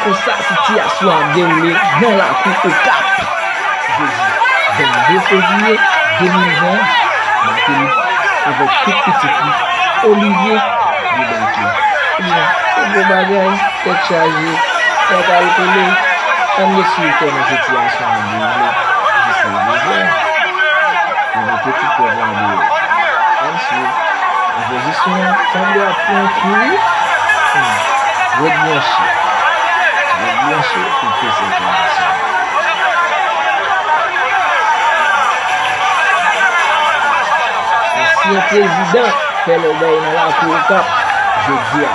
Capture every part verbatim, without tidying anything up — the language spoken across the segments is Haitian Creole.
Konsa sitiyasyon ap dewoule nan lakou Okap. Jodi vennde fevriye de mil ven, Martinique avèk tout pitit li, Olivier, debake. Ebyen, se gwo bagay, tèt chaje, tèt al kole. Ann gen swiv kòman sitiyasyon an dewoule jiskaprezan. Yo mete tout pèp la deyò. Ann swiv. Opozisyon an sanble ap pran kou wi. Hmm. Ret branche. Ret branche pou plis enfòmasyon. Ansyen prezidan fè lòbèy nan lakou Okap jodi a,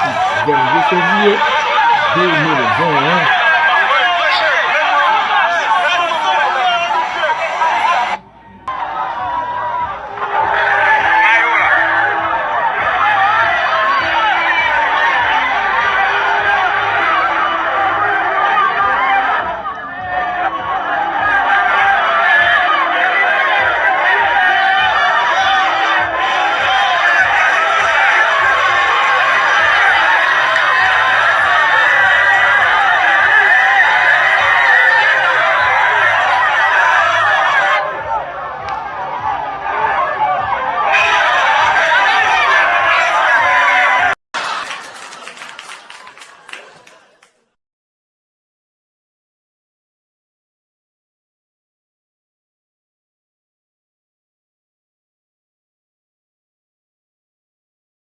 ki vennde fevriye de mil ven an.